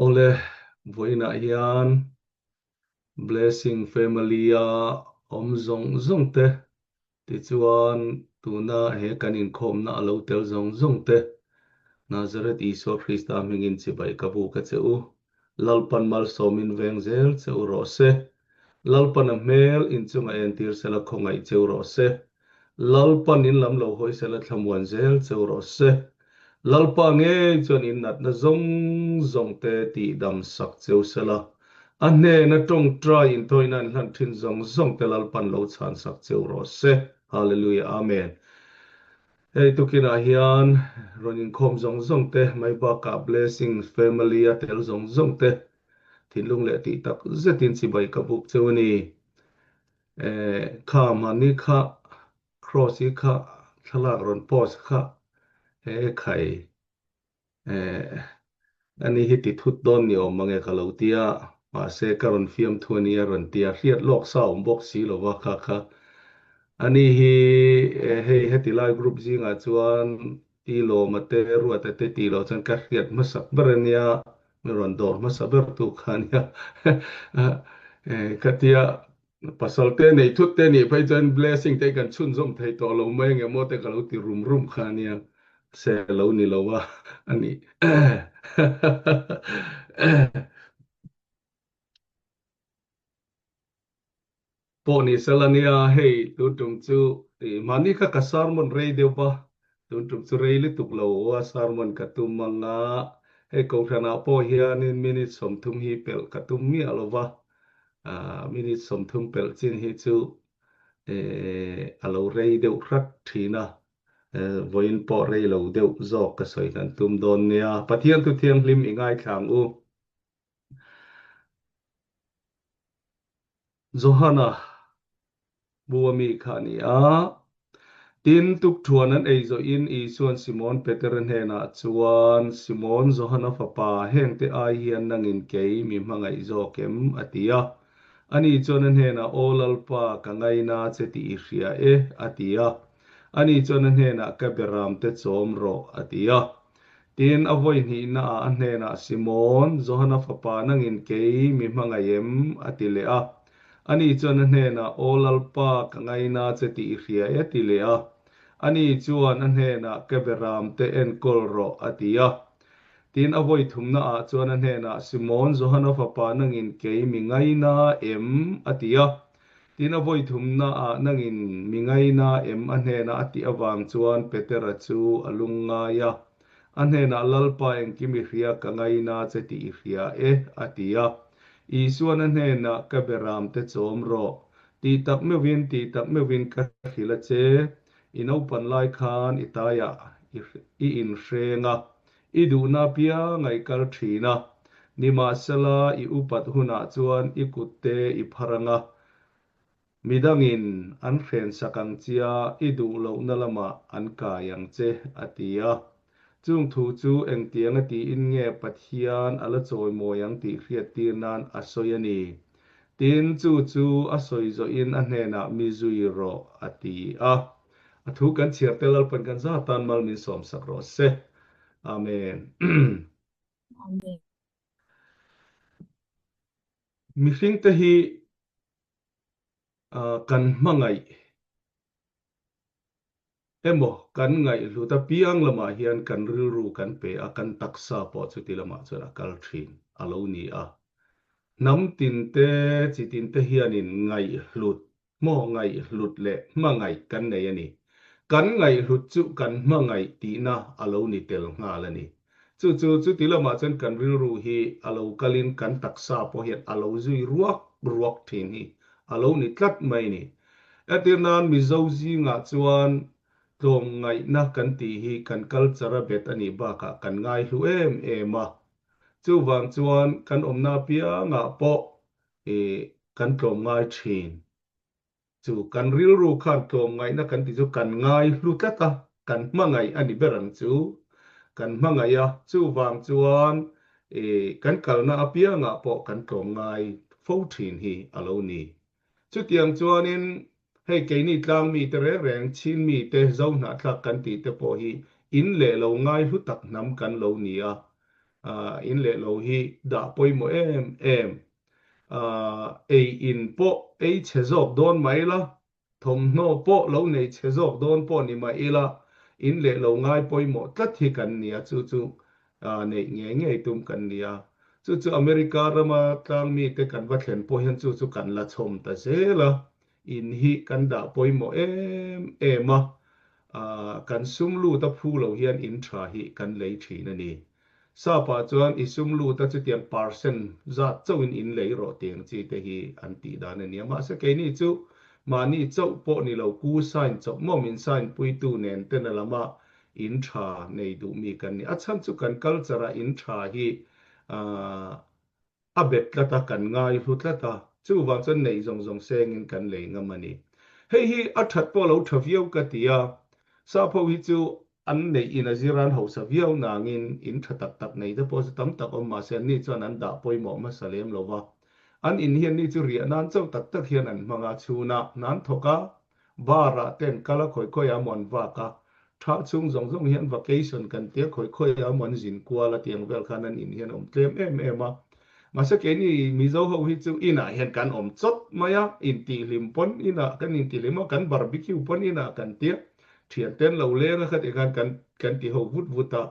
Awle, vawiinah hian Blessing Family-a awm zawng zawng te, tichuan tuna he kan inkhawmna a lo tel zawng zawng te, Nazareth Isua Krista hmingin chibai ka buk a che u. Lalpan malsawmin veng zel che u rawh se. Lalpan a hmel inchunga entir sela khawngaih che u rawh se. Lalpan in lam lo hawi sela thlamuan zel che u rawh se. Lalpa ngei chuan in natna zawng zawng te tihdam sak che u sela, a hnena tawngtai intawina in hlan thin zawng zawng te Lalpan lo chhan sak che u rawh se. Hallelujah Amen. Hei tukinah hian rawn inkhawm zawng zawng te mai bakah Blessings Family a tel zawng zawng te thinlung leh tih tak zetin chibai ka buk cheu a ni. Eh, kha mahni kha Kross hi kha thlalak rawn post kha he khai eh ani hi ti thut dawn ni awm mange ka lo tia mahse ka rawn fiam thu ani a rawn tia hriat lawk sa awm bawk si lova kha kha ani hi hei heti lai group zingah chuan ti lawma te ruata te tih loh chuan ka hriat hmasak ber ania min rawn dawr hmasa ber tu kha ania ka tia Pasal te nei thut te nih phei chuan blessing te kan chhunzawm thei tawh lo mai ange maw te ka lo ti rum rum kha ania se lo ni lo a a nih. Pawh ni sel ania hei tun tum chu mahni kha ka sermon rei deuh va tun tum chu rei lutuk lo a sermon ka tum anga hei kohhranah pawh hianin minute 30 hi pelh ka tum miah lo va minute 30 pelh chin hi chu a lo rei deuh hrat thin a, vawiin pawh rei lo deuh zawk ka sawi kan tum dawn nia. Pathian thu thianghlim i ngaithla ang u. Johana Bu a mi kha a ni a. Tin, tukthuan an ei zawhin Isua'n Simon Petera hnenah chuan, Simon, Johana fapa, hengte ai hian nangin kei mi hmangaih zawk em? a ti a. Ani chuan a hnenah, Aw Lalpa, ka ngaina che tih i hria e, a ti a. Ani chuan a hnenah, Ka beramte chawm rawh, a ti a. Tin, a vawi hnihnaah a hnenah, Simon, Johana fapa, nangin kei mi hmangaih em? a ti leh a. Ani chuan a hnenah, Aw Lalpa, ka ngaina che tih i hria e, ti leh a. Ani chuan a hnenah, Ka beramte enkawl rawh, a ti a. Tin, a vawi thumnaah chuan a hnenah, Simon, Johana fapa nangin kei mi ngaina em? a ti a. Tin, a vawi thumnaah nangin mi ngaina em? a hnenah a tih avang chuan Petera chu a lungngai a. A hnenah, Lalpa, engkim i hria, ka ngaina che tih i hria e, a ti a. Isuan a hnenah, Ka beramte chawm rawh. Tih tak meuhin, tih tak meuhin ka hrilh a che. I naupan lai khan i taiah i inhreng a, i duhna apianga i kal thin a. Nimahsela, i upat hunah chuan i kutte i phar ang a, Midangin an hrensak ang chia i duh lohna lamah an kai ang che, a ti a. Chung thu chu engtiang a tiin nge Pathian a la chawimawi ang tih hriattir nan a sawi a ni. Tin, chu chu a sawi zawhin a hnenah mi zui rawh, a ti a. A thu kan chhiar te Lalpan kan za tan mal min sawmsak rawh se. Amen. Amen. Mihringte hi kan hmangaih emaw kan ngaihhlut apiang lamah hian kan rilru kan pe a, kan taksa pawh chuti lamah chuan a kal thin a lo ni a. Hnam tinte, chi tinte hianin ngaihhlut, hmaw ngaihhlut leh hmangaih kan nei a ni. Kan ngaihhlut chu kan hmangaih tihna a lo ni tel nghal a ni. Chu chu chuti lamah chuan kan rilru hi a lo kalin kan taksa pawh hian a lo zui ruak ruak thin hi a lo ni tlat mai ni. Entir nan Mizo zingah chuan tlawmngaihna kan tih hi kan culture a bet a nih bakah kan ngaihlu em em a. Chuvang chuan kan awmna apiangah pawh kan tlawmngai thin. Chu kan rilru khan tlawmngaihna kan tih chu kan ngai hlu tlat a, kan hmangaih a ni ber ang chu. Kan hmangaih a, chuvang chuan kan kalna apiangah pawh kan tlawmngai fo thin hi a lo ni. Chutiang chuanin hei keini tlang mite reng reng, Chin mite, Zohnahthlak kan tih te pawh hi in leh lo ngai hlu tak hnam kan lo ni a. In leh lo hi dah pawimawh em em. Ei in pawh ei chhe zawk dawn mai la, thawmhnaw pawh lo nei chhe zawk dawn pawh ni mah ila, in leh lo ngai pawimawh tlat hi kan ni a, chu chu neih ngei ngei tum kan ni a. Chu chu America rama tlangmite kan va thlen pawh hian chu chu kan la chhawm ta zel a, in hi kan dah pawimawh em em a, kan sum lut a phu lo hian in tha hi kan lei thin a ni. Sapa chuan i sum lut a chutiang percent zat chauhin in lei rawh tih ang chi te hi an tih dan a nia. Mahse keini chu mahni chauh pawh ni lo ku sign chawp maw min sign puitu nen ten a lama in tha nei duh mi kan ni. A chhan chu kan culture ah in tha hi A bet tlat a, kan ngai hlu tlat a, chuvang chuan neih zawng zawng sengin kan lei ngam a ni. Hei hi a that pawh lo tha viau ka ti a, Sap ho hi chu an neih in a zir an hausa viau nangin in tha tak tak nei te pawh chu tam tak awm mahse anni chuan an dah pawimawh hmasa lem lo va. An in hi anni chu riah nan chauh tak tak hian an hmang a, chhunah hna an thawk a, Bar ah ten kal a khawi khawi ah maw an vak a, tha chhung zawng zawng hian vacation kan tia khawi khawi ah maw an zin kual a tiang vel khan an in hian awm tlem em em a. Mahse keini Mizo ho hi chu inah hian kan awm chawt mai a, intihhlim pawn inah kan intihhlim a, kan barbecue pawn inah kan tia, thian ten lo leng a khatih khan kan kan ti ho vut vut a,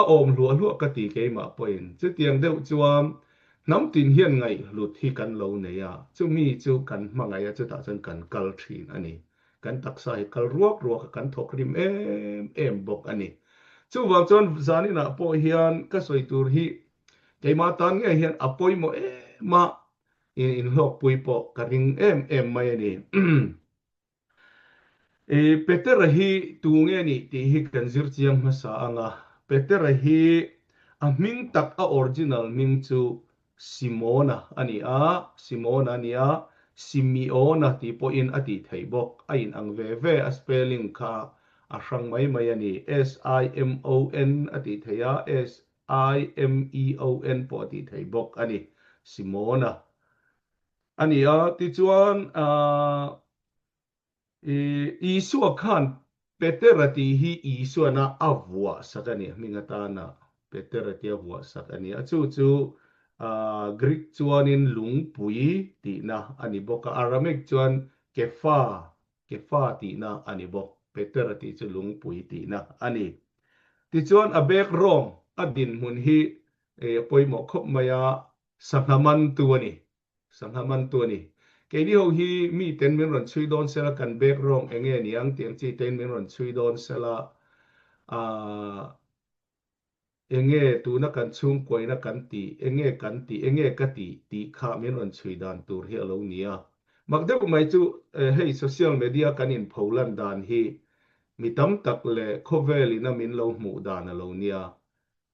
a awm hluah hluah ka ti keimah pawhin. Chutiang deuh chuan Hnam tin hian ngaihhlut hi kan lo nei a, chumi chu kan hmangaih a, chutah chuan kan kal thin a ni. Kan taksa hi kal ruak ruak a, kan thawk rim em em bawk a ni. Chuvang chuan zaninah pawh hian ka sawi tur hi keimah tan ngei hian a pawimawh em a, inhlawkpui pawh ka ring em em mai a ni. I Petera hi tu nge nih tih hi kan zir chiang hmasa ang a. Petera hi a hming tak a original hming chu Simona a ni a, Simona a ni a, Simeona tih pawhin a tih theih bawk. A inang ve ve, a spelling kha a hrang mai mai a ni. S-I-M-O-N a tih theih a, S-I-M-E-O-N pawh a tih theih bawk a ni. Simona. A ni a, tichuan Isua khan Petera tih hi Isuana a vuah sak a ni, hming atana Petera tih a vuah sak a ni a, chu chu Greek chuanin lungpui tihna a ni bawk a, Aramaic chuan Kefa, Kefa tihna a ni bawk, Petera tih chu lungpui tihna a ni. Tichuan a background, a dinhmun hi a pawimawh khawp mai a, Sangha mantu a ni. Sangha mantu a ni. Keini ho hi miten min rawn chhui dawn sela kan background eng nge ni ang tih ang chi tein min rawn chhui dawn sela aah eng nge tuna kan chhungkuaina kan tih, eng nge kan tih, eng nge ka tih tih kha min rawn chhui dan tur hi a lo ni a. Mak deuh mai chu hei social media kan inpho lan dan hi mi tam tak leh khawvel ina min lo hmuh dan a lo nia.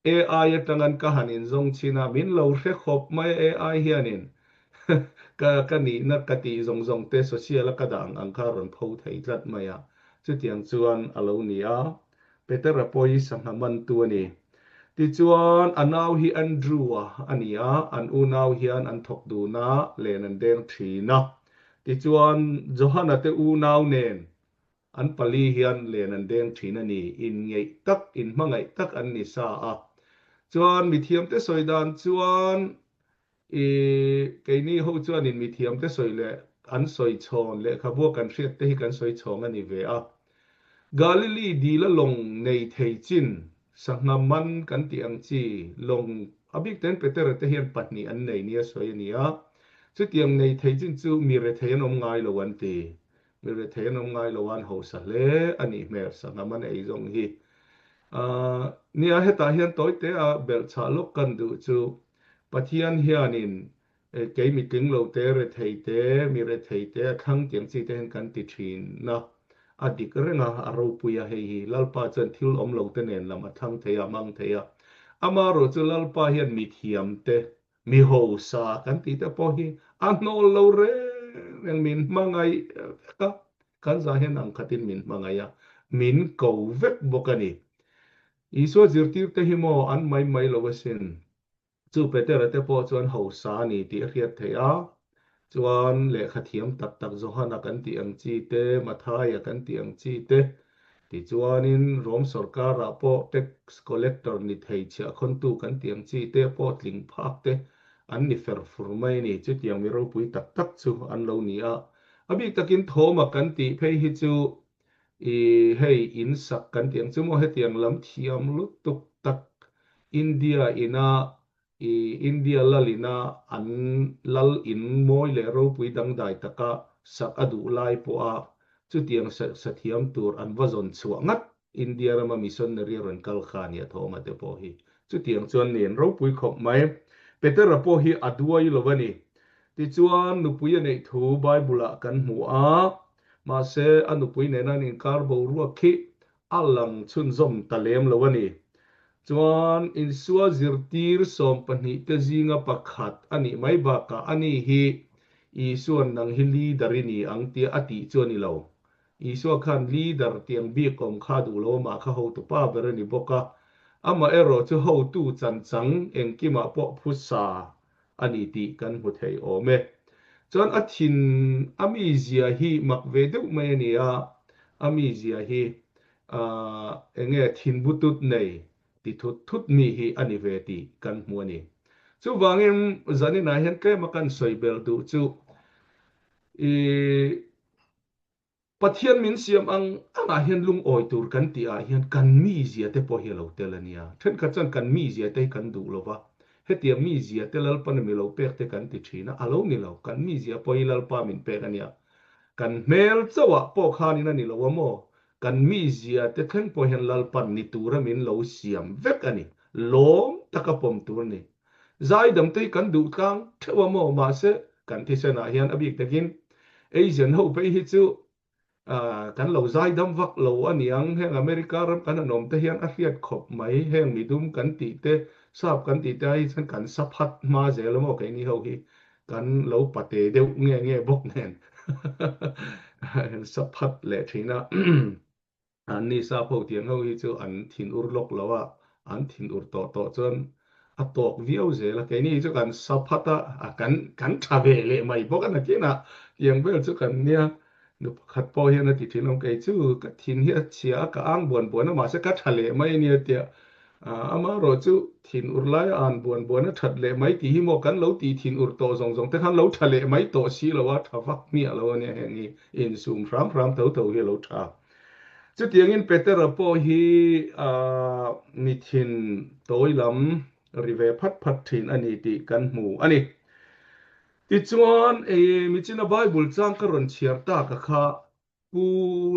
AI atangan ka han inzawng chin a, min lo hre khawp mai a AI hianin ka ka nihna ka tih zawng zawng te social a ka dah ang ang kha a rawn pho thei tlat mai a, chutiang chuan a lo ni a, Petera pawh hi sangha mantu a ni. Tichuan a nau hi Andrew-a a ni a, an unau hian an thawk dun a, len an deng thin a. Tichuan Johana te unau nen An pali hian len an deng thin a ni, inngeih tak, inhmangaih tak an ni sa a. Chuan mithiamte sawi dan chuan i keini ho chuanin mithiamte sawi leh an sawi chhawn lehkhabua kan hriat te hi kan sawi chhawng a ni ve a. Galili dila lawng nei thei chin, sangha man kan tih ang chi lawng a bik ten Petera te hian pahnih an nei nia sawi a ni a. Chutiang nei thei chin chu mi rethei an awm ngai lo an ti. Mi rethei an awm ngai lo a, an hausa hle a nih hmel sangha man ei zawng hi. Nia hetah hian tawite a belhchhah lawk kan duh chu Pathian hianin kei mitling lo te, rethei te, mi rethei te a thlang tiang chi te hian kan ti thin a, a dik reng a, a ropui a hei hi Lalpa chuan thil awm lo te nen lam a thlang thei a, a hmang thei a. Amaherawhchu chu Lalpa hian mithiam te Mi hausa kan tih te pawh hi a hnawl lo reng reng, min hmangaih vek a, kan zah hian ang khatin min hmangaih a, min ko vek bawk a ni. Isua zirtir te hi maw an mai mai lo asin. Chu Petera te pawh chuan hausa a ni tih a hriat theih a, chuan lehkha thiam tak tak Johana kan tih ang chi te, Mathaia kan tih ang chi te. Tichuanin Rom sorkarah pawh tax collector ni thei chhiahkhawntu kan tih ang chi te pawh tling phak te an ni fer fur mai a ni. Chutiang mi ropui tak tak chu an lo ni a. A bik takin Thoma kan tih phei hi chu i hei in sak kan tih ang chu maw hetiang lam thiam lutuk tak India ina I India lalina an lal in mawi leh ropui dangdai taka sak a duh lai pawha chutiang sa thiam tur an va zawn chhuah ngat India rama missionary a rawn kal kha nia Thoma te pawh hi chutiang chuan nen ropui khawp mai. Petera pawh hi a duai lo a ni. Tichuan nupui a neih thu Bible ah kan hmu a, mahse a nupui nena an inkar boruak khi a lang chhunzawm ta lem lo a ni. Chuan Isua zirtir 12 te zinga pakhat a nih mai bakah ani hi Isua'n nang hi leader i ni ang tia a tih chu a ni lo. Isua khan leader tiang bik awm kha a duh lo amah kha hotu pa ber a ni bawk a. Amaherawh chu hotu chanchang engkimah pawh phusa a ni tih kan hmu thei awm e. Chuan a thin a mizia hi mak ve deuh mai a ni a, a mizia hi eng nge thin butut nei ti thut thut mi hi a ni ve tih kan hmu a ni. Chuvangin zaninah hian tlema kan sawi belh duh chu i Pathian min siam ang angah hian lungawi tur kan tih ah hian kan mizia te pawh hi a lo tel a nia. Thenkhat chuan kan mizia te hi kan duh lo va, hetiang mizia te Lalpan mi lo pek te kan ti thin a, a lo ni lo, kan mizia pawh hi Lalpa min pek a nia. Kan hmel chauhah pawh khanin a ni lo a maw, kan mizia te thleng pawh hian Lalpan ni tura min lo siam vek a ni, lawm taka pawm tur a ni. Zaidam te hi kan duh tlang theuh a maw? Mahse, kan thisenah hian a bik takin Asian ho phei hi chu kan lo zaidam vak lo a niang. Heng America ram kan han awm te hian a hriat khawp mai. Heng midum kan tih te, sap kan tih te ai hi chuan kan sa phat hma zel a maw keini ho hi kan lo pate deuh nge nge bawk nen kan sa phat leh thin a. An ni sap ho tiang ho hi chu an thin ur lawk lo a, an thin ur tawh tawh chuan a tawk viau zel a, keini hi chu kan sa phat a, a kan kan tha ve leh mai bawk a nakinah tiang vel chu kan nia, nu pakhat pawh hian a ti thin awm kei chu ka thin hi a chhia a, ka ang buan buan a mahse ka tha leh mai a nia tia, amaherawh chu thin ur laia an buan buan a that leh mai tih hi maw kan lo tih thin ur tawh zawng zawng te khan lo tha leh mai tawh si lo a, tha vak hmiah lo a nia heng hi insum hram hram tho tho hi a lo tha. Chutiangin Petera pawh hi mi thin tawi lam ri ve phat phat thin a ni tih kan hmu a ni. Tichuan, michina Bible chang ka rawn chhiar tak a kha Pu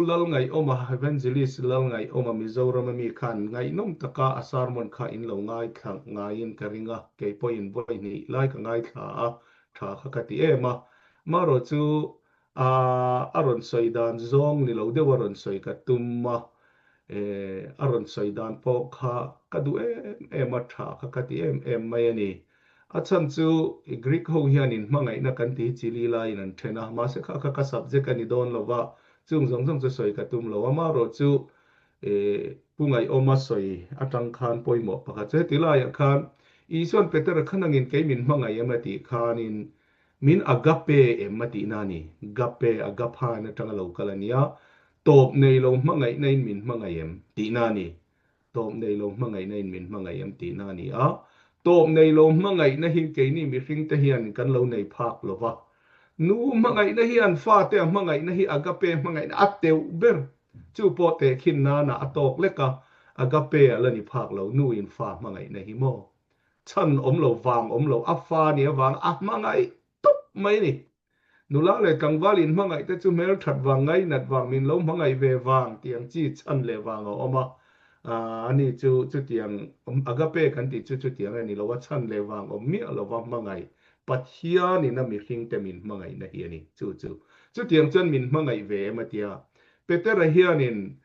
Lalngaihawma, Evangelist Lalngaihawma Mizorama mi khan ngaihnawm taka a sermon kha in lo ngaithla ngaiin ka ring a, kei pawhin vawi hnih lai ka ngaithla a, tha kha ka ti em a. Marawh chu A a rawn sawi dan zawng ni lo deuh a rawn sawi ka tum a, eh a rawn sawi dan pawh kha ka duh em em a, tha kha ka ti em em mai a ni. A chhan chu Greek ho hianin hmangaihna kan ti hi chili laiin an then a, mahse kha kha ka subject a ni dawn lo va, chung zawng zawng chu sawi ka tum lo. Amaherawh chu eh Pu Ngaihawma sawi atang khan pawimawh pakhat chu heti laiah khan Isuan Petera kha nangin kei min hmangaih em a tih khanin Min agape em a tihna a ni. Gape, agapha in atanga lo kal a nia. Tawp nei lo hmangaihna in min hmangaih em tihna a ni. Tawp nei lo hmangaihna in min hmangaih em tihna a ni a. Tawp nei lo hmangaihna hi keini mihring te hian kan lo nei phak lo va. Nu hmangaihna hian fate a hmangaihna hi agape hmangaihna a teuh ber. Chu pawh tehkhin nana a tawk lek a, agape a la ni phak lo nu in fa hmangaihna hi maw? Chhan awm lo, vang awm lo, a fa nih avang a hmangaih tawp mai a ni. Nula leh tlangval inhmangaih te chu hmel that vang, ngainat vang, min lo hmangaih ve vang tih ang chi chhan leh vang a awm a. Ani chu chutiang, agape kan tih chu chutiang a ni lo, a chhan leh vang awm miah lova hmangaih Pathianin a mihringte min hmangaihna hi a ni. Chu chu chutiang chuan min hmangaih ve em a tia. Petera hianin,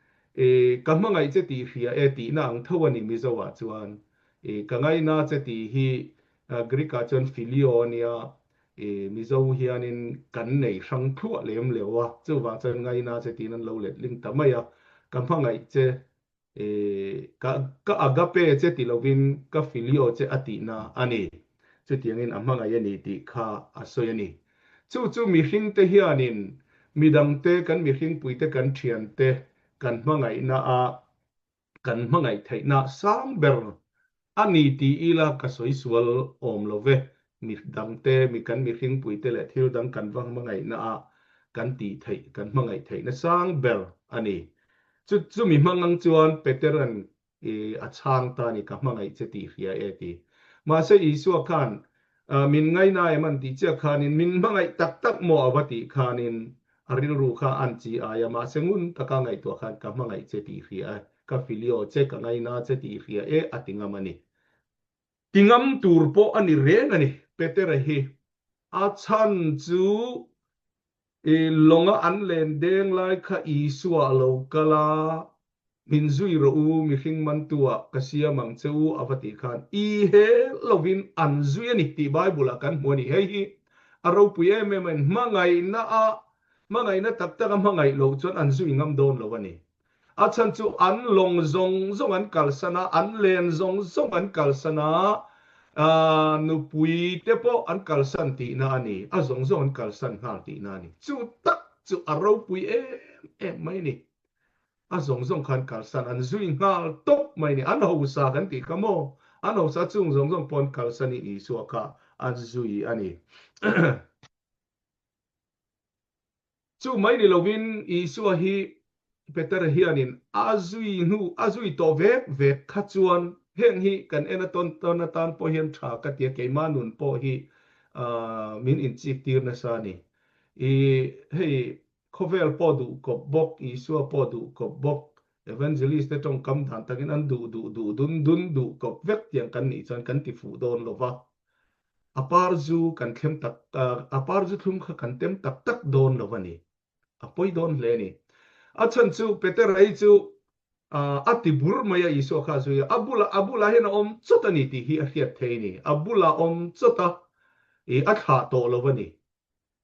Ka hmangaih che tih hria e tihna ang tho a ni Mizo ah chuan. I ka ngaina che tih hi Greek ah chuan phileo a nia, i Mizo hianin kan nei hrang thluah lem leu a, chuvang chuan ngaina che tiin an lo letling ta mai a, ka hmangaih che, i ka ka agape che ti lovin ka phileo che a tihna a ni. Chutiangin a hmangaih a ni tih kha a sawi a ni. Chu chu mihringte hianin midangte, kan mihringpuite, kan thiante. kan hmangaihna a kan hmangaih theihna sang ber a ni ti ila ka sawi sual awm lo ve. Mi dangte, mi kan mihringpuite leh thil dang kan va hmangaihna a kan tih theih, kan hmangaih theihna sang ber a ni. Chu chumi hmang ang chuan Petera'n I a chhang ta ni ka hmangaih che tih hria e ti. Mahse Isua khan min ngaina em an tih chiah khanin min hmangaih tak tak maw a va tih khanin a rilru kha an chi ai a, mahse ngun taka ngaihtuah khan ka hmangaih che tih hria e, ka filio che ka ngaina che tih hria e a ti ngam a ni. Ti ngam tur pawh a ni reng a ni Petera hi. A chhan chu I lawnga an len deng lai kha Isua a lo kal a, Min zui rawh u, mihring mantu-ah ka siam ang che u a va tih khan i he lovin an zui a ni tih Bible-ah kan hmu a ni. Hei hi a ropui em em a, hmangaihna a hmangaihna tak tak a hmangaih loh chuan an zui ngam dawn lo a ni. A chhan chu an lawng zawng zawng an kalsan a, an len zawng zawng an kalsan a, nupui te pawh an kalsan tihna a ni, a zawng zawng an kalsan nghal tihna a ni. Chu tak chu a ropui em em mai a ni. A zawng zawng kha an kalsan, an zui nghal tawp mai a ni. An hausa kan tih kha maw? An hausa chung zawng zawng pawh an kalsan i Isua kha an zui a ni. Chu mai ni lovin Isua hi Petera hianin a zui hnu a zui tawh vek vek kha chuan heng hi kan en a tawn tawn atan pawh hian tha ka ti a, keimah nun pawh hi min inchik tir nasa a ni. I hei khawvel pawh duh kawp bawk, Isua pawh duh kawp bawk, Evangelist te tawngkam dan takin an duh duh duh dun dun duh kawp vek tiang kan nih chuan kan ti fuh dawn lo va. A par zu kan thlem tak, a par zu thlum kha kan tem tak tak dawn lo a ni. A pawi dawn hle a ni. A chhan chu Petera hi chu a ti bur mai a Isua kha a zui a, a bulah a bulah hian a awm chawt a ni tih hi a hriat thei a ni. A bulah awm chawt a, a thlah tawh lo a ni.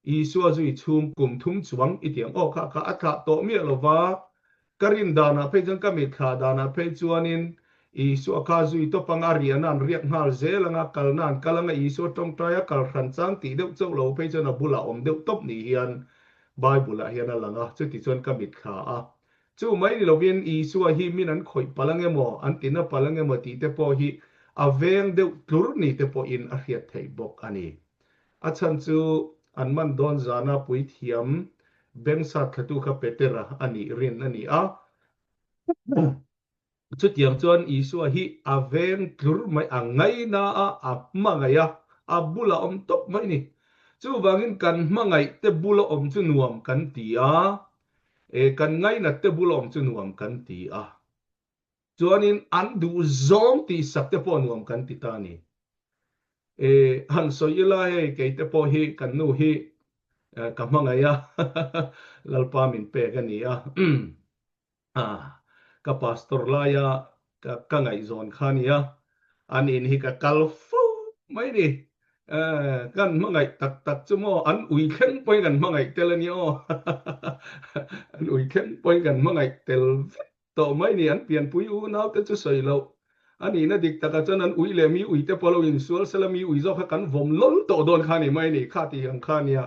Isua zui chhung kum thum chuang i tiang aw kha kha a thlah tawh miah lo va, ka rin danah phei chuan ka mitthlah danah phei chuanin Isua kha zui tawp anga riahna an riak nghal zel anga kalna an kal anga Isua tawngtai a kal hran chang tih deuh chauh lo phei chuan a bulah awm deuh tawp ni hian Bible ah hian a lang a, chuti chuan ka mitthla a. Chu mai ni lovin Isua hi min an khawih palh ang emaw, an tina palh ang emaw tih te pawh hi a veng deuh tlur ni te pawhin a hriat theih bawk a ni. A chhan chu an man dawn zana puithiam bengsat thlatu kha Petera a nih rin a ni a. Chutiang chuan Isua hi a veng tlur mai, a ngaina a, a hmangaih a, a bula awm tawp mai a ni. Chuvangin kan hmangaih te bula awm chu nuam kan ti a, e, kan ngainat te bula awm chu nuam kan ti a. Chuanin an duh zawng tihsak te pawh nuam kan ti ta a ni. E, han sawi ila hei kei te pawh hi kan nu hi ka hmangaih a, Lalpa min pek a ni a. Ka pastor laia ka ka ngaihzawn kha a nia, an in hi ka kal fo mai ni. Kan hmangaih tak tak chu maw an ui thleng pawhin kan hmangaih tel a nia aw. An ui thleng pawhin kan hmangaih tel vek tawh mai ni, an pianpui unaute chu sawi loh. A nihna dik takah chuan an ui leh mi ui te pawh lo insual sela mi ui zawk kha kan vawm lawl tawh dawn kha a ni mai a ni, kha tih ang kha a nia.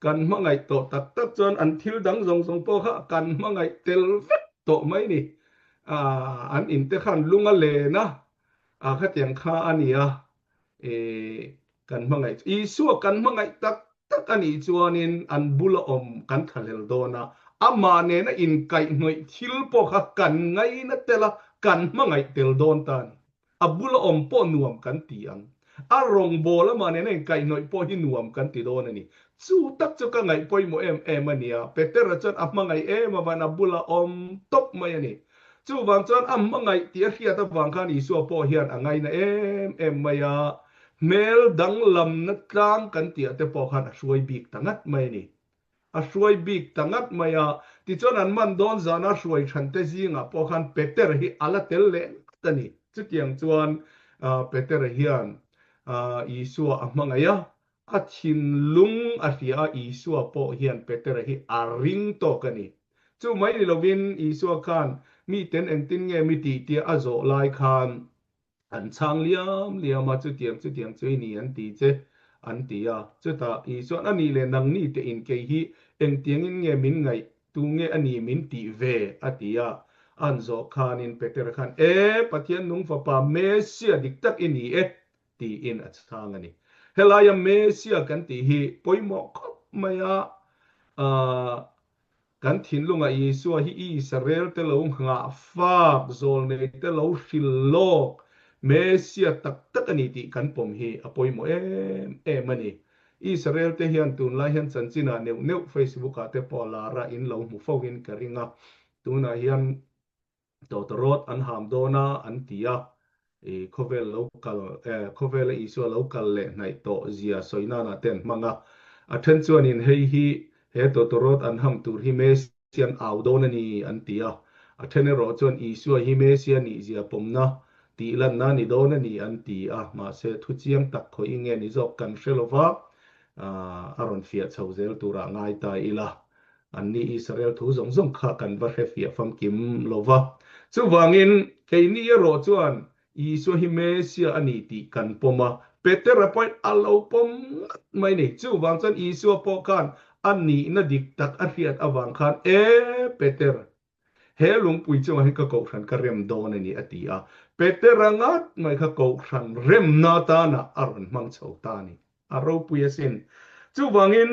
Kan hmangaih tawh tak tak chuan an thil dang zawng zawng pawh kha kan hmangaih tel vek tawh mai a ni. An in te khan lung a len a, khatiang kha a ni a. Kan hmangaih chu Isua kan hmangaih tak tak a nih chuanin an bula awm kan thlahlel dawn a, amah nena inkaihhnawih thil pawh kha kan ngaina tel a, kan hmangaih tel dawn ta a ni. A bula awm pawh nuam kan ti ang. A rawngbâwl amah nena inkaihhnawih pawh hi nuam kan ti dawn a ni. Chu tak chu ka ngaih pawimawh em em a nia. Petera chuan a hmangaih em avangin a bula awm tawp mai a ni. Chuvang chuan a hmangaih tih a hriat avang khan Isua pawh hian a ngaina em em mai a, hmel danglamna tlang kan tih ah te pawh khan a hruai bik ta ngat mai a ni. A hruai bik ta ngat mai a, tichuan an man dawn zana hruai than te zingah pawh khan Peter hi a la tel leh ngat a ni. Chutiang chuan Peter hian Isua a hmangaih a, a thinlung a hria a, Isua pawh hian Petera hi a ring tawk a ni. Chu mai ni lovin Isua khan miten engtin nge mi tih tia a zawh lai khan an chhang liam liam a, chutiang chutiang chu i ni an ti che an ti a. Chutah Isua'n a nih leh nangni te in kei hi engtiangin nge min ngaih? Tunge a ni min tih ve? a ti a. An zawh khanin Petera khan, E, Pathian nung Fapa Messia dik tak i ni e, tiin a chhang a ni. Helaia Messia kan tih hi pawimawh khawp mai a, kan thinlungah Isua hi Israel te lo nghah fak, zawlnei te lo hril lawk Messia tak tak a ni tih kan pawm hi a pawimawh em em a ni. Israel te hian tunlai hian chanchinah neuh neuh Facebook ah te pawh lar a in lo hmu fo in ka ring a, tunah hian tawtawrawt an ham dawn a an ti a, i khawvel lo kal eh khawvela Isua lo kal leh hnaih tawh zia sawi nanah te an hmang a, a then chuanin hei hi he tawtawrawt an ham tur hi Messi an au dawn a ni an ti a, a then erawh chuan Isua hi Messia nih zia pawmna tih lanna a ni dawn a ni an ti a, mahse thu chiang tak khawi nge ni zawk kan hre lo va, a rawn fiah chho zel turah ngai ta ila, anni Israel thu zawng zawng kha kan va hre fiah famkim lo va. Chuvangin keini erawh chuan Isua hi Messia a ni tih kan pawm a, Petera pawhin a lo pawm ngat mai ni. Chuvang chuan Isua pawh khan a nihna dik tak a hriat avang khan, E Peter, he lungpui chungah hian ka kohhran ka rem dawn a ni, a ti a. Petera ngat mai kha kohhran remna atana a rawn hmang chho ta a ni. A ropui asin. Chuvangin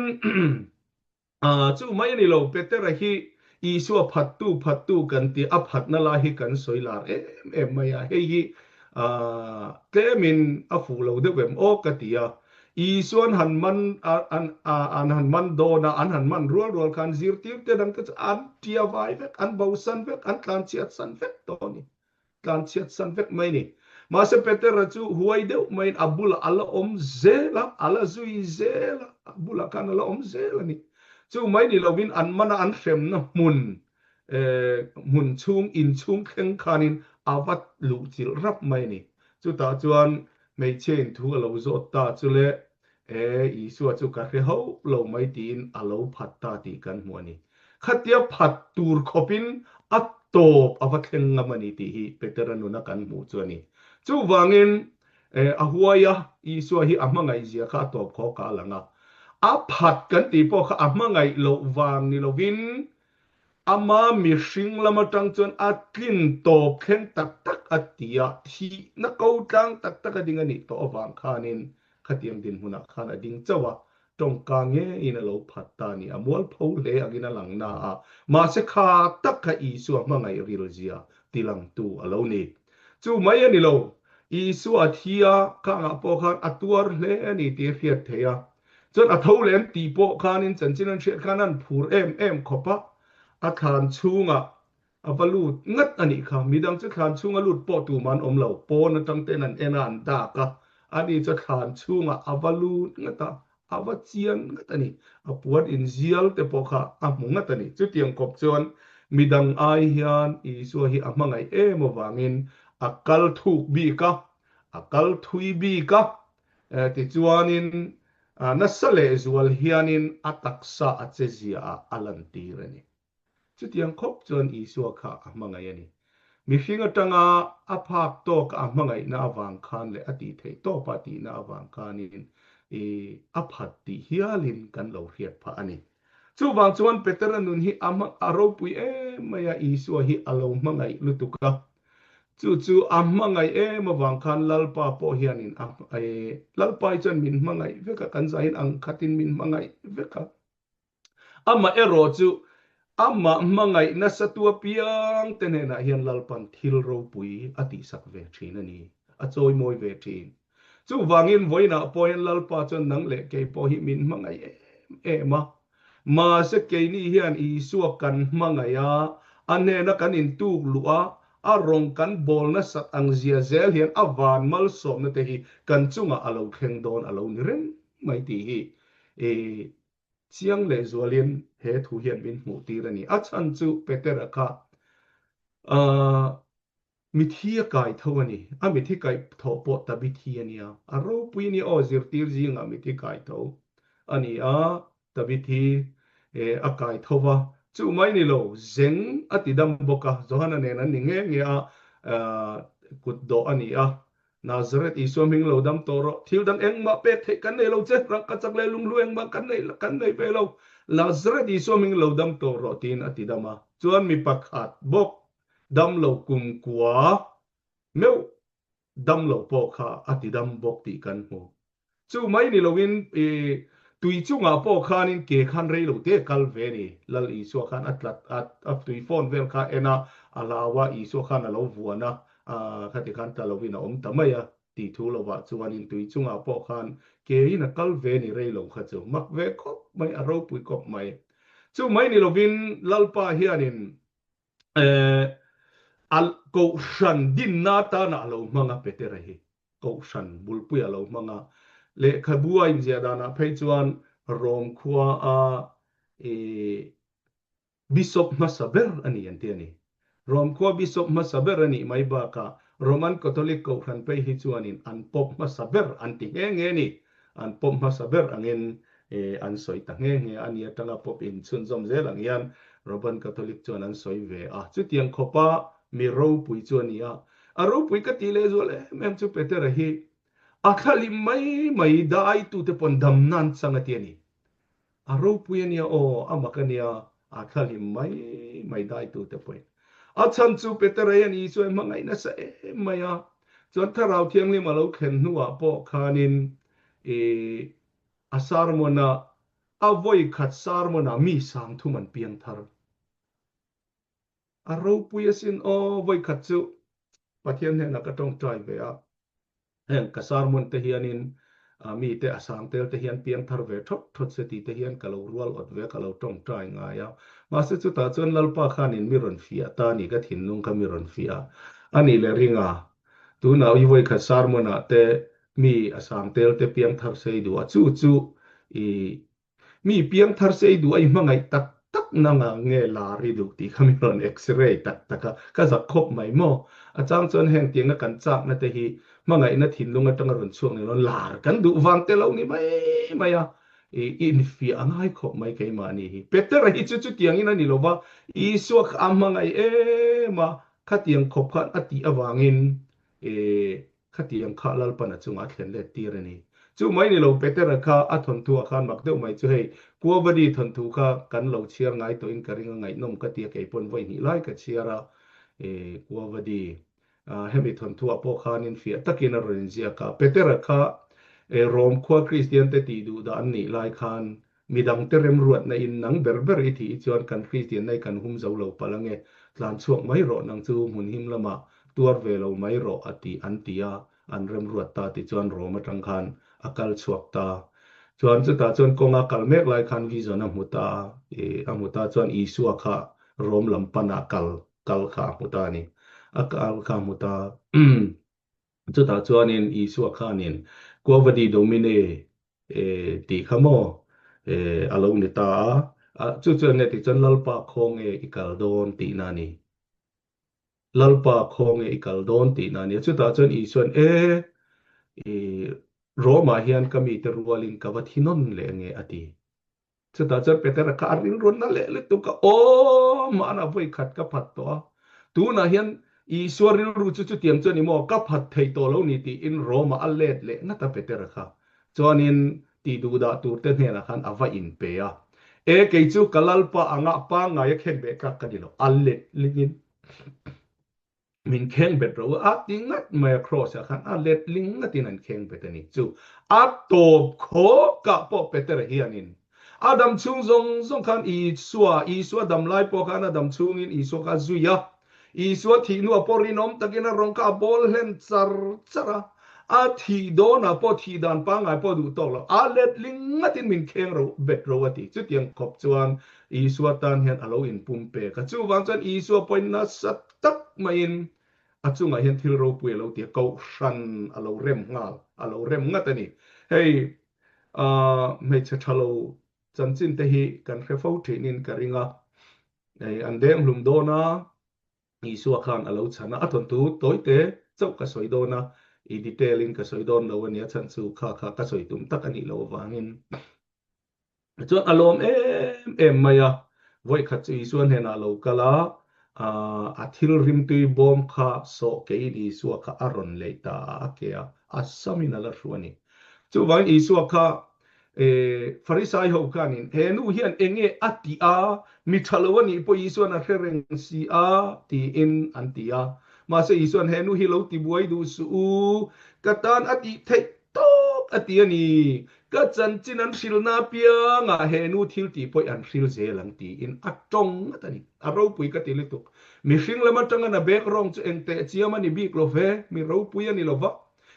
Chu mai a ni lo, Petera hi Isua phattu phattu kan tih a phatna lai hi kan sawi lar em em mai a, hei hi tlemin a fuh lo deuh em aw ka ti a. Isuan han man an han man dawn a, an han man rual rual khan zirtirte dangte chu an tia vai vek, an bosan vek, an tlanchhiatsan vek tawh a ni. tlanchhiat san vek mai ni. Mahse Petera chu huai deuh maiin a bulah a la awm zel a, a la zui zel a, a bulah khan a la awm zel a ni. Chu mai ni lovin an mana an hremna hmun, hmun chhung, in chhung thleng khanin a va luhchilh rap mai a ni. Chutah chuan hmeichhia in thu a lo zawt ta chu le, E, Isua chu ka hre hauh lo mai tiin a lo phat ta tih kan hmu a ni. Khatia phat tur khawpin a tawp a va thleng ngam a ni tih hi Petera nuna kan hmuh chu a ni. Chuvangin, e, a huai a, Isua hi a hmangaihzia kha a tawp khawk a lang a. A phat kan tih pawh kha a hmangaih loh vang ni lovin Ama mihring lam atang chuan a tlin tawp thleng tak tak a ti a, thihna ko tlang tak tak a ding a nih tawh avang khanin khatiang dinhmunah khan a ding chauh a, tawngka ngeiin a lo phat ta a ni. A mualpho hle angin a lang na a, mahse kha tak kha Isua hmangaih rilzia tilangtu a lo ni. Chu mai a ni lo, Isua a thi a, khangah pawh khan a tuar hle a ni tih a hriat theih a, Chuan a tho lem tih pawh khanin chanchin an hriat khan an phur em em khawp a, a thlan chhungah a va lut ngat a nih kha. Midang chu thlan chhunga lut pawh tumah an awm lo, pawn atang ten an en a, an dak a, ani chu thlan chhungah a va lut ngat a, a va chian ngat a ni. A puan inzial te pawh kha a hmu ngat a ni. Chutiang khawp chuan midang ai hian Isua hi a hmangaih em avangin a kal thuk bik a, a kal thui bik a, Tichuanin, nasa lehzual hianin a taksa a che ziaah a lantir a ni. Chutiang khawp chuan Isua kha a hmangaih a ni. Mihring atanga a phak tawka a hmangaihna avang khan leh a tih theih tawpa a tihna avang khanin a phat tih hialin kan lo hriat phah a ni. Chuvang chuan Petera nun hi a ropui em mai a, Isua hi a lo hmangaih lutuk a. Chu chu a hmangaih em avang khan Lalpa pawh hianin a Lalpa hi chuan min hmangaih vek a, kan zahin ang khatin min hmangaih vek a. Amah erawh chu amah hmangaih nasa tu apiang te hnenah hian Lalpan thil ropui a tihsak ve thin a ni, a chawimawi ve thin. Chuvangin vawiinah pawh hian Lalpa chuan nang leh kei pawh hi min hmangaih em em a. Mahse keini hian Isua kan hmangaih a, a hnena kan intuk luh a, a rawng kan bawl nasat ang zia zel hian a van malsawmna te hi kan chungah a lo thleng dawn a lo ni reng mai tih hi i chiang lehzualin he thu hian min hmuhtir a ni. A chhan chu Petera kha Mithi a kai tho a ni. A mithi kai tho pawh Tabithi a nia. A ropui a nia aw, zirtir zingah mithi kai tho a ni a, Tabithi a kai tho va. Chu mai ni lo, zeng a ti dam bawk a, Johana nen an ni nge nge a, kut dawh a ni a. Nazareth Isua hming lo dam tawh rawh, thil dang engmah pek theih kan nei lo che, rangkachak leh lunghlu engmah kan nei kan nei ve lo, Nazareth Isua hming lo dam tawh rawh tiin a ti dam a. Chuan mi pakhat bawk dam lo kumkua meuh dam lo pawh kha a ti dam bawk tih kan hmu. Chu mai ni loin i tui chungah pawh khanin ke khan rei lo te kal ve ni. Lal Isua khan a tlat a, a tui phone vel kha en a, a hlau a, Isua khan a lo vuan a, khati khan tla loin a awm ta mai a tih thu lovah chuanin tui chungah pawh khan kein a kal ve ni rei lo kha chu mak ve khawp mai, a ropui khawp mai. Chu mai ni lovin Lalpa hianin a kohhran dinna atana a lo hmang a Petera hi kohhran bulpui a lo hmang a, lehkhabu a inziah danah phei chuan Rom khua a bishop hmasa ber a ni an ti a ni. Rom khua bishop hmasa ber a nih mai bakah Roman Catholic kohhran phei hi chuanin an pawp hmasa ber an ti nghe nghe a ni. An pawp hmasa ber angin an sawi ta nghe nghe a ni atanga pawp inchhunzawm zel ang hian Roman Catholic chuan an sawi ve a. Chutiang khawpa mi ropui chu a ni a. A ropui ka tih lehzual em em chu Petera hi a thlalim mai mai daitute pawn dam nan chang a ti a ni. A ropui a nia aw, a mak a nia, a thlalim mai mai daitute pawhin. A chhan chu Petera hian Isua hi hmangaih nasa em mai a, chuan Thlarau Thianghlim a lo thlen hnuah pawh khanin i a sermon-ah, a vawi khat sermon-ah mi 30 an piang thar. A ropui asin aw, vawi khat chu Pathian hnenah ka tawngtai ve a, heng ka sermon te hianin mite a sang tel te hian piang thar ve thawt thawt se tih te hian ka lo rual awt ve a, ka lo tawngtai ngai a. Mahse chutah chuan Lalpa khanin mi rawn fiah ta a ni, ka thinlung kha mi rawn fiah a nih leh ring a, tunah i vawi khat sermon-ah te mi a sang tel te piang thar se i duh a, chu chu i Mi piangthar se i duh a i hmangaih tak tak nanga nge lar i duh tih kha mi rawn x-ray tak tak a, ka zak khawp mai maw? A chang chuan heng tianga kan chakna te hi hmangaihna thinlung atanga rawn chhuak ni lo lar kan duh vang te lo ni mai mai a, i infiah a ngai khawp mai keimahni hi. Petera hi chu chutiangin a ni lo va, Isua kha a hmangaih em a, khatiang khawp khan a tih avangin i Khatiang kha Lalpan a chungah a thlen let tir a ni. Chu mai ni lo Petera kha a thawnthu ah khan mak deuh mai chu hei Kuavadi thawnthu kha kan lo chhiar ngai tawhin ka ring a ngaihnawm ka ti a kei pawn vawi hnih lai ka chhiar a e Kuavadi hemi thawnthu ah pawh khanin fiah takin a rawn inziak a Petera kha e Rom khua Kristian te tih duh dah an nih lai khan Midangte remruatna in nang ber ber i thih chuan kan Kristianna i kan hum zo lo palh ange, tlan chhuak mai rawh nang chu hmun him lamah tuar ve lo mai rawh a ti an ti a, an remruat ta ti chuan Rom atang khan a kal chhuak ta. Chuan chutah chuan kawnga kal mek lai khan vision a hmu ta a, i a hmu ta chuan Isua kha Rom lam panah kal kal kha a hmu ta a ni. A kal kha a hmu ta. Chutah chuanin Isua khanin Quo vadis Domine tih kha maw a lo ni ta a, chu chuan nge tih chuan Lalpa khawnge i kal dawn tihna a ni. Lalpa khawnge i kal dawn tihna a ni a, chutah chuan Isua'n e i Rome-ah hian ka mite rualin ka va thi nawn leh ange a ti. Chutah chuan Petera kha a rilru na leh lutuk a, Aw, mahna vawi khat ka phat tawh a, tunah hian Isua rilru chu chutiang chuan i maw, ka phat thei tawh lo ni tiin Rome-ah a let leh ngat a Petera kha. Chuanin tih duh dah turte hnenah khan a va inpe a, E, kei chu ka Lalpa angah pangngai a khen beh tlak ka ni lo, a let lingin. Min kheng bet ro a ti ngat mai a cross ah khan a let ling ngat in an kheng bet a ni chu a tawp khawk ah pawh Petera hian in a dam chhung zawng zawng khan Isua Isua dam lai pawh khan a dam chhung in Isua kha a zui a Isua thih hnuah pawh rinawm takin a rawng kha a bawl hlen char char a a thih dawn ah pawh thih dan pangngai pawh duh tawk lo a let ling ngat in min kheng ro bet ro a ti chutiang khawp chuan Isua tan hian a lo inpumpek a chuvang chuan Isua pawhin nasa tak maiin a chungah hian thil ropui a lo ti a, kohhran a lo rem nghal, a lo rem ngat a ni. Hei hmeichhe tha lo chanchin te hi kan hre fo thinin ka ring a, hei an deng hlum dawn a, Isua khan a lo chhan a, a thawnthu tawite chauh ka sawi dawn a, i detail in ka sawi dawn lo a nia, chhan chu kha kha ka sawi tum tak a nih loh avangin. Chuan a lawm em em mai a, vawi khat chu Isua hnenah a lo kal a, A thil rimtui bawm kha sawh keiin Isua kha a rawn leih ta a, a ke a, a samin a la hru a ni. Chuvangin Isua kha Farisai ho khanin, He nu hian eng nge a tih a, mi tha lo a nih pawh Isuan a hre reng si a, tiin an ti a. Mahse Isuan, He nu hi lo ti buai duh suh u, ka tan a tih theih tawk a ti a ni. Ka chanchin an hrilhna apiangah he nu thil tih pawih an hril zel ang tiin a tawng ngat a ni. A ropui ka ti lutuk. Mihring lam atanga na bek rawng chu eng teh chiam a ni bik lo ve, mi ropui a ni lo va.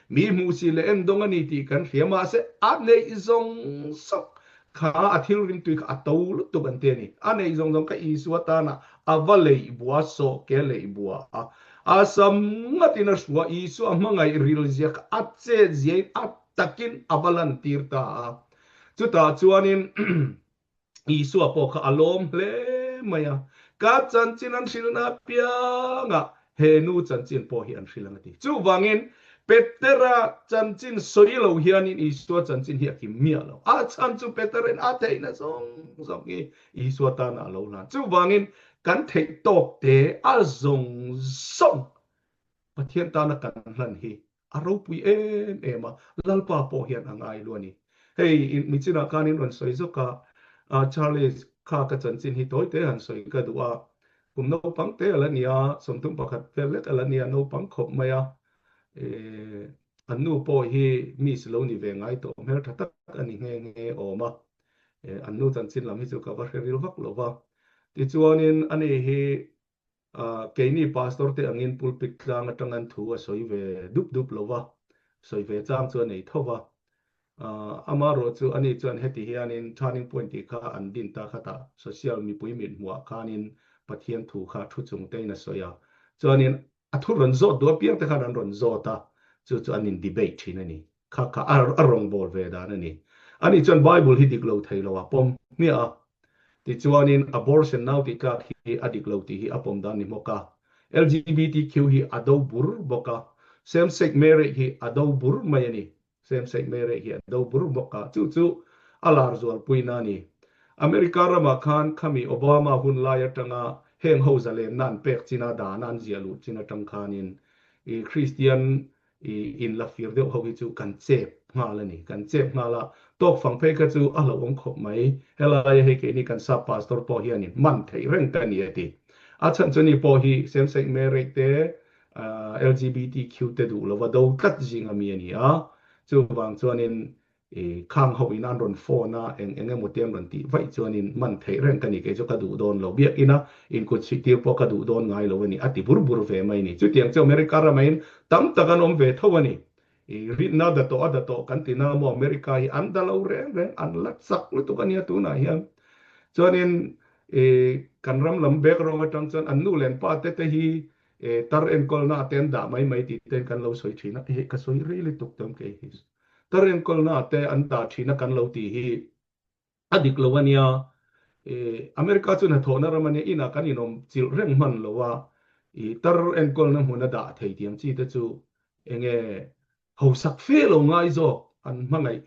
Mi hmuh si leh en dawng a ni tih kan hria mahse a neih zawng zawng kha a thil rimtui kha a to lutuk an ti a ni. A neih zawng zawng kha Isua tana a va leih bua, sawh ke leih bua a, a sam ngatin a hrua, Isua hmangaih ril zia kha a chet ziain a takin a va lantir ta a. Chutah chuanin Isua pawh kha a lawm hle mai a, Ka chanchin an hrilhna apiangah he nu chanchin pawh hi an hrilh ang a ti. Chuvangin Petera chanchin sawi lo hianin Isua chanchin hi a kim miah lo. A chhan chu Peterin a theihna zawng zawng hi Isua tana a lo hlan. Chuvangin kan theih tawk te a zawng zawng Pathian tana kan hlan hi A ropui em em a, Lalpa pawh hian a ngai lu a ni. Hei, mi chinah khan in rawn sawi zawk a, Charles kha ka chanchin hi tawi te han sawi ka duh a, kum naupang te a la ni a, 31 vel lek a la ni a, naupang khawp mai a, an nu pawh hi miss lo ni ve ngai tawh hmeltha tak a ni nghe nghe awm a, an nu chanchin lam hi chu ka va hre ril vak lo va. Tichuanin ani hi Keini pastor te angin pulpit tlang atang an thu a sawi ve dup dup lo va, sawi ve chang chu a nei tho va. Amaherawh chu ani chuan heti hianin turning point tih kha an din ta khatah social mipui mit hmuhah khanin Pathian thu kha thu chung tein a sawi a. Chuanin a thu rawn zawt duh apiang te khan an rawn zawt a, chu chu an in debate thin a ni. Kha kha a rawngbâwl ve dan a ni. Ani chuan Bible hi dik lo thei lo a pawm hmiah a. Tichuanin abortion nau tih tlak hi a dik lo tih hi a pawm dan ni hmawk a. LGBTQ hi a do bur bawk a. Same sex marriage hi a do bur mai a ni. Same sex marriage hi a do bur bawk a. Chu chu a lar zualpuina a ni. America ramah khan khami Obama hun lai atanga heng ho zalenna an pek china dana an ziah luh chin atang khanin i Christian I in la fir deuh ho hi chu kan chep nghal a ni. Kan chep nghal a, tawk fang phei kha chu a hlauhawm khawp mai. Helaia hei keini kan sap pastor pawh hianin man theih reng ka ni a ti. A chhan chu ni pawh hi same sex marriage te, LGBTQ te duh lova do tlat zing a mi a ni a. Chuvang chuanin I khang ho in an rawn phone a, eng eng emaw te an rawn tih vaih chuanin man theih reng ka ni, kei chu ka duh dawn lo, biakin a inkut chhuih tir pawh ka duh dawn ngai lo a ni, a ti bur bur ve mai a ni. Chutiang chu America ramah in tam tak an awm ve tho a ni. I rinna da tawh a da tawh kan ti na maw America hi an da lo reng reng, an la chak lutuk a nia tunah hian. Chuanin i kan ram lam background atang chuan an nu leh an pa te te hi tar enkawlna te an dah mai mai tih ten kan lo sawi thin a, hei ka sawi rei lutuk tawm kei hi. Ka renkawlna te an dah thina kan lo tih hi a dik lo a nia. America chu hnathawhna ram a nia, inah kan inawm chilh reng hman lo a, i tar enkawlna hmun a dah thei tiang chi te chu enge hausak fe lo ngai zawk an hmangaih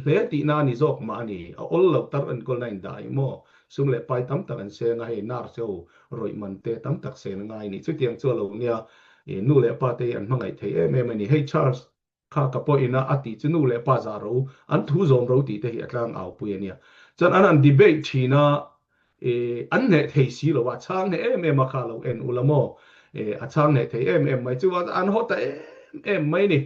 hle tihna a ni zawk mah a ni. A awl lo tar enkawlna in dah hi maw sum leh pai tam tak an seng a, hei nurse ho rawih man te tam tak sen a ngai a ni. Chutiang chu a lo nia, nu leh pa te hi an hmangaih thei em em a ni. Hei Charles Kha ka pawhin a a tih chu nu leh pa zah ro, an thu zawm ro tih te hi a tlang au pui a nia. Chuan an han debate thin a, e, an hneh thei si lo a, a chhang hneh em em a kha lo en ula maw, e, a chhang hneh thei em em mai chu an haw ta em em mai ni.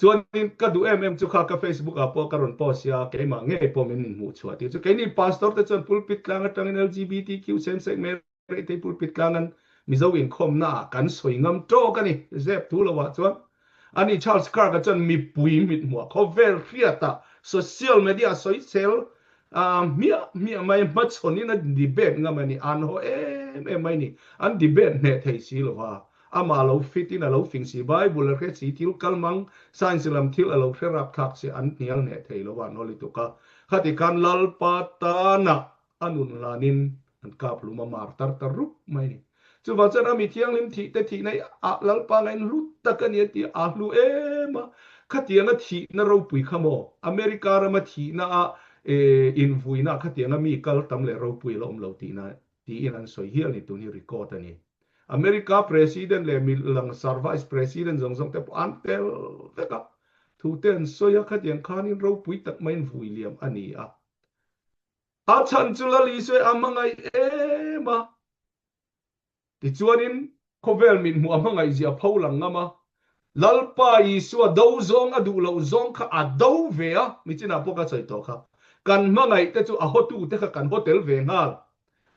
Chuanin ka duh em em chu kha ka Facebook ah pawh ka rawn post sia, keimah ngei pawh min inhmuh chhuah tir chu. Keini pastor te chuan pulpit tlang atangin LGBTQ same sex marriage Reitei pulpit tlangan Mizo inkhawmna ah kan sawi ngam tawk a ni, zep thu lo ah chuan. Ani Charles Kirk-a chuan mipui mithmuah khawvel hriatah social media sawisel hmiah hmiah mai hmachhawnin a debate ngam a ni, an haw em em mai ni. An debate hneh thei si lo va, amah lo fit in a lo fing si, Bible a hre si, thil kalmang, science lam thil a lo hre rapthlak si, an hnial hneh thei lo va, an haw lutuk a. Khati khan Lalpa tanah A nun hlanin an kap hlum a mar tar ta rup mai ni. Chuvang chuan a mi thianghlim thih te thihna hi a Lalpa ngain hlu tak a ni a ti a, a hlu em a. Khatianga thihna ropui kha maw America rama thihna a invuina khatianga mi kal tam leh ropui a la awm lo tihna. Tiin an sawi hial ni tun hi record a ni. America President leh mi langsar Vice President zawng zawng te pawh an tel vek a, thu te an sawi a, khatiang khanin ropui tak maiin vui liam a ni a. A chhan chu Lal Isua a hmangaih em a. Tichuanin khawvel mithmuh a hmangaihzia a pho lang ngam a, Lalpa Isua do zawng a duh loh zawng kha a do ve a, michinah pawh ka sawi tawh kha. Kan hmangaih te chu a hawtu te kha kan haw tel ve nghal.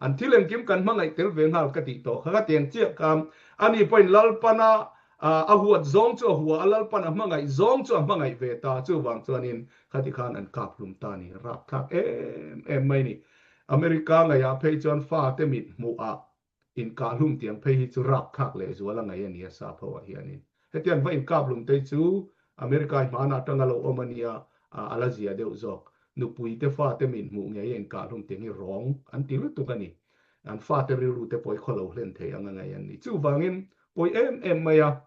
An thil engkim kan hmangaih tel ve nghal ka tih tawh kha. Ka tiang chiah kha ani pawhin Lalpana a huat zawng chu a hua a, Lalpan a hmangaih zawng chu a hmangaih ve ta. Chuvang chuanin khati khan an kap hlum ta ni. Rapthlak em em mai ni. America ngaihah phei chuan fate mithmuhah Inkahhlum tiang phei hi chu rapthlak leh zual a ngaih a nia sap ho ah hianin. Hetiang va inkaphlum te chu America i hmanah atanga lo awm a nia a la zia deuh zawk. Nupui te fate min hmuh ngei a inkahhlum tiang hi rawng an ti lutuk a ni. An fate rilru te pawh i khaw lo hlen thei ang a ngaih an ni. Chuvangin pawi em em mai a.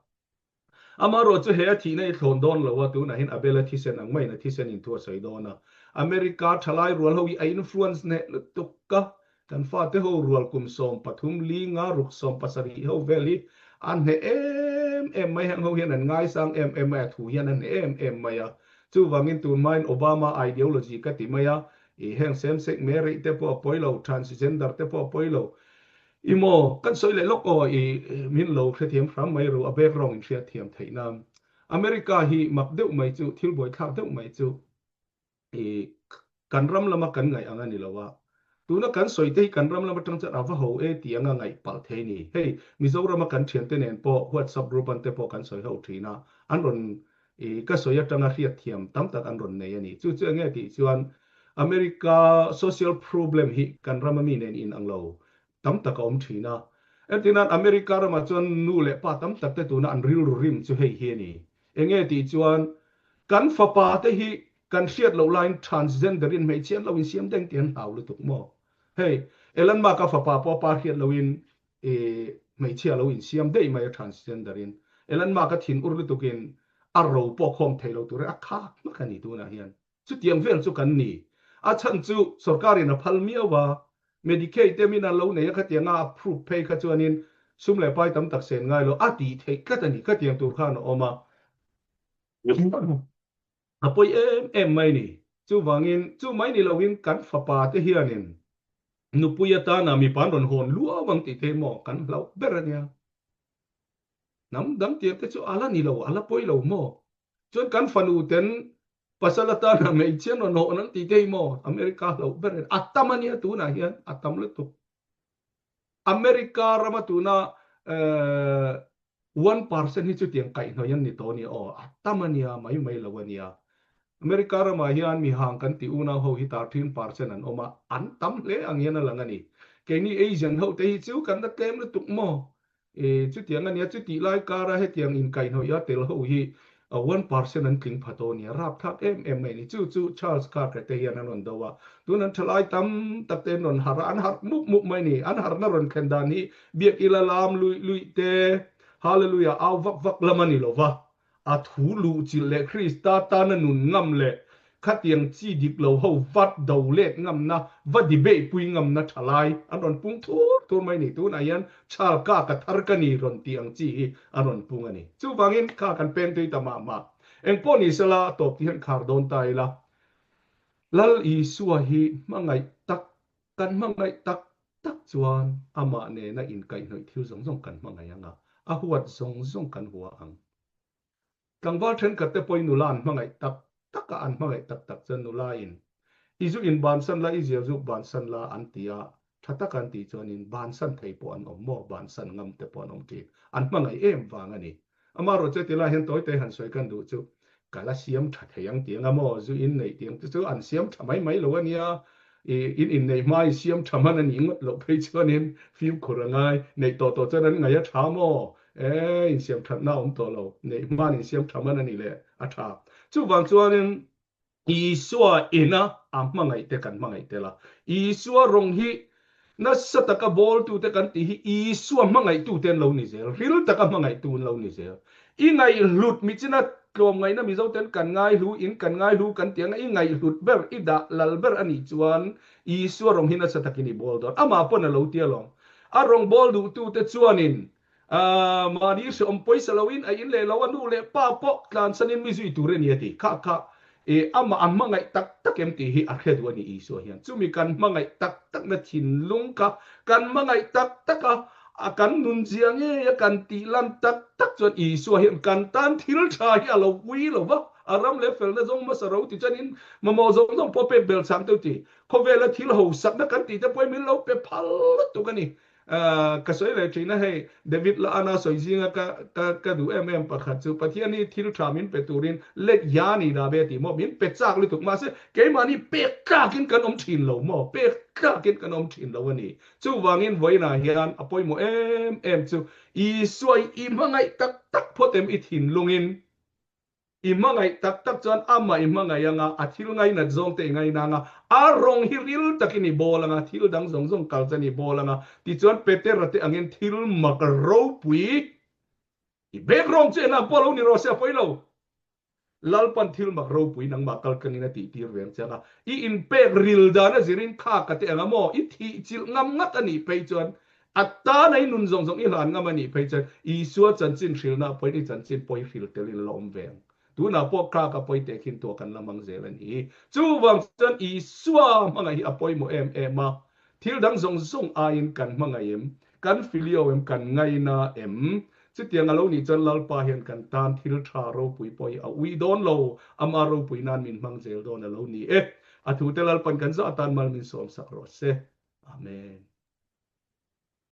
Amaherawh chu he a thihna i thlawn dawn lo a, tunah hian Abel-a thisen ang maiin a thisen in thu a sawi dawn a. America thalai rual ho hi a influence hneh lutuk a, kan fate ho rual kum 13 li nga ruk 17 ho vel hi a hneh em em mai, heng ho hian an ngaisang em em mai a, thu hian a hneh em em mai a. Chuvangin tun hmain Obama ideology ka ti mai a, i heng same sex marriage te pawh a pawi lo, transgender te pawh a pawi lo, I maw, kan sawi leh lawk aw, i min lo hrethiam hram mai ru, a background in hriatthiam theih nan. America hi mak deuh mai chu, thil buaithlak deuh mai chu i kan ram lama kan ngaih ang a ni lo a. Tuna kan sawi te hi kan ram lam atang chuan a va ho e tih anga ngaih palh thei ni. Hei, Mizorama kan thiante nen pawh WhatsApp group an te pawh kan sawi ho thin a, an rawn i ka sawi atanga hriatthiam tam tak an rawn nei a ni. Chu chu enge tih chuan America social problem hi kan rama mi nen in ang lo tam tak a awm thin a. Entirnan America ramah chuan nu leh pa tam tak te tuna an rilru rim chu hei hi a ni. Enge tih chuan kan fapa te hi kan hriat loh laiin transgender in hmeichhia an lo insiam deng tih an hlau lutuk maw? Hei Elon Musk a fapa pawh a pa hriat lohin I hmeichhia lo insiam daih mai a transgender in Elon Musk a thin ur lutuk in a ro pawh khawm thei lo tur a khak hmak a ni tunah hian. Chutiang vel chu kan ni. A chhan chu sorkar in a phal miau a, Medicaid te min an lo nei a khatianga a approve phei kha chuanin sum leh pai tam tak sen ngai lo a tih theih tlat a ni khatiang tur khan a awm a. A pawi em em mai ni. Chuvangin chu mai ni loin kan fapa te hianin Nupui atana mipa an rawn hawn luau ang tih te maw kan hlauh ber a nia. Hnam dang tir te chu a la ni lo, a la pawi lo maw? Chuan kan fanu ten pasal atana hmeichhia an rawn hawn ang tih te hi maw America hlauh ber a nia. A tam a nia tunah hian, a tam lutuk. America rama tuna 1% hi chutiang kaihhnawih an ni tawh a nia aw, a tam a nia, mai mai lo a nia. America ramah hian mihang kan tih unau ho hi 13% an awm a, an tam hle ang hian a lang a ni. Keini Asian ho te hi chu kan la tlem lutuk maw? E, chutiang a nia, chutih lai kara hetiang inkaihhnawih a tel ho hi 1% an tling pha tawh a nia, rapthlak em em mai a ni. Chu chu Charles Kirk-a te hian an rawn do a, tun an thalai tam tak te an rawn harh a, an harh mup mup mai a ni. An harhna rawn thlen dan hi Biak ila lam luih luih te, Hallelujah au vak vak lam a ni lo va, a thu luhchilh leh Krista tana nun ngam leh khatiang chi dik lo ho vat do let ngamna, va debate pui ngamna tha lai an rawn pung thur thur mai ni. Tunah hian chal ka ka thar ka ni rawn tih ang chi hi an rawn pung a ni. Chuvangin kha kan peng tui ta mah mah. Engpawh ni sela a tawp ti hian khar dawn ta ila. Lal Isua hi hmangaih tak Kan hmangaih tak tak chuan amah nena inkaihhnawih thil zawng zawng kan hmangaih ang a, a huat zawng zawng kan hua ang. Tlangval thenkhat te pawhin nula an hmangaih tak tak a, an hmangaih tak tak chuan nula in i zu in bansan la, i zial zuk bansan la an ti a, tha taka an tih chuanin bansan thei pawh an awm maw, bansan ngam te pawh an awm thin, an hmangaih em vang a ni. Amaherawh chu tilai hian tawi tawi han sawi kan duh chu ka la siam tha thei ang tih anga maw zu in neih tih ang te chu an siam tha mai mai lo a nia, i in inneih hma i siam tha hman a nih ngawt loh phei chuanin fimkhur a ngai, neih tawh tawh chuan an ngaih a tha maw, e insiam thatna a awm tawh lo, neih hmain insiam tha hman a nih leh a tha. Chuvang chuanin Isua ina a hmangaih te kan hmangaih tel a. Isua rawng hi nasa taka bawltute kan tih hi Isua hmangaihtute an lo ni zel, ril taka hmangaihtu an lo ni zel. I ngaihhlut michina. Tlawmngaihna Mizoten kan ngaihlu in kan ngaihlu kan tih anga i ngaihhlut ber, i dah lal ber a nih chuan Isua rawng hi nasa takin i bawl dawn. Amah pawn a lo ti alawm. A rawng bawl duhtute chuanin mahni hrehawm pawisa loin a in leh lo, a nu leh pa pawh tlansanin mi zui tur a ni a ti. Kha kha i amah a hmangaih tak tak em tih hi a hre duh a ni Isua hian. Chumi kan hmangaih tak takna thinlung kha kan hmangaih tak tak a, a kan nunzia ngei a kan tih lan tak tak chuan Isua hian kan tan thil tha hi a lo ui lo va, a ram leh felna zawng hmasa ro ti chuanin mamawh zawng zawng pawh pek bel chang deuh ti. Khawvela thil hosakna kan tih te pawhin min lo pe phal lutuk a ni. Ka sawi leh thin a hei, David la ana sawi zinga ka ka ka duh em em pakhat chu Pathian hi thil tha min pe turin let ya ni dah ve tih maw min pe chak lutuk mahse keimahni pek tlakin kan awm thin lo maw pek tlakin kan awm thin lo a ni. Chuvangin vawiinah hian a pawimawh em em chu Isua i i hmangaih tak tak phawt em i thinlungin I hmangaih tak tak chuan amah i hmangaih anga, a thil ngainat zawng te i ngaina anga, a rawng hi ril takin i bawl anga, thil dang zawng zawng kal chuan i bawl anga, tichuan Petera te angin thil mak ropui i background chu enah pawh lo ni rawh se a pawi lo. Lalpan thil mak ropui nangmah kal tlangin a tih tir ve ang che anga, i inpek ril dan a zirin khak a te anga maw i thih chilh ngam ngat a nih phei chuan A tana i nun zawng zawng i hlan ngam a nih phei chuan Isua chanchin hrilhna pawhin i chanchin pawi hril telin la awm ve ang. Tunah pawh Clark a pawi teh khin tuah kan la hmang zel a ni. Chuvang chuan Isua hmangaih hi a pawimawh em em a. Thil dang zawng zawng aiin kan hmangaih em? Kan filio em? Kan ngaina em? Chutiang a lo nih chuan Lalpa hian kan tan thil tha ropui pawh hi a ui dawn lo, ama ropui nan min hmang zel dawn a lo ni e. A thute Lalpan kan zah atan mal min sawmsak rawh se. Amen.